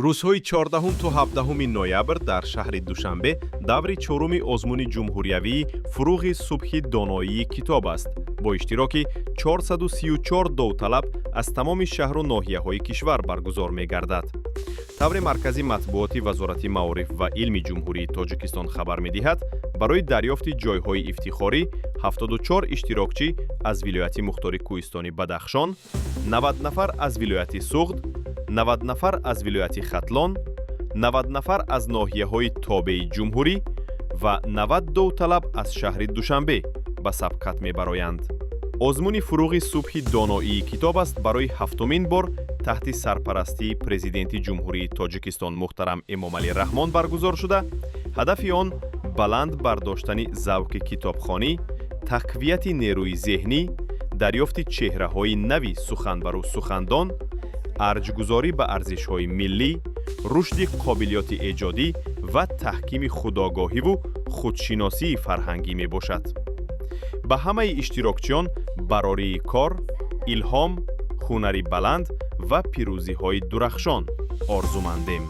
Рӯзҳои 14 то 17 ноябр дар шаҳри Душанбе даври чоруми озмуни ҷумҳуриявии «Фурӯғи субҳи доноии китоб аст» бо иштироки 434 довталаб аз тамоми шаҳру ноҳияҳои кишвар баргузор мегардад. Тавре маркази матбуоти Вазорати маориф ва илми Ҷумҳурии Тоҷикистон хабар медиҳад, барои дарёфти ҷойҳои ифтихорӣ 74 иштирокчӣ аз вилояти мухтори Кӯҳистони Бадахшон, 90 нафар аз вилояти Суғд, 90 нафар аз вилояти Хатлон, 90 нафар аз ноҳияҳои тобеи ҷумҳурӣ ва 90 довталаб аз шаҳри Душанбе ба сабқат мебароянд. Озмуни «Фурӯғи субҳи доноии китоб аст» барои ҳафтумин бор таҳти сарпарастии Президенти Ҷумҳурии Тоҷикистон муҳтарам Эмомалӣ Раҳмон баргузор шуда, ҳадафи он баланд бардоштани завқи китобхонӣ, тақвияти нерӯи зеҳнӣ, дарёфти чеҳраҳои нави суханбару сухандон, арҷгузорӣ ба арзишҳои миллӣ, рушди қобилиёти эҷодӣ ва таҳкими худогоҳиву худшиносии фарҳангӣ мебошад. Ба ҳамаи иштирокчиён барории кор, илҳом, ҳунари баланд ва пирӯзиҳои дурахшон орзумандем.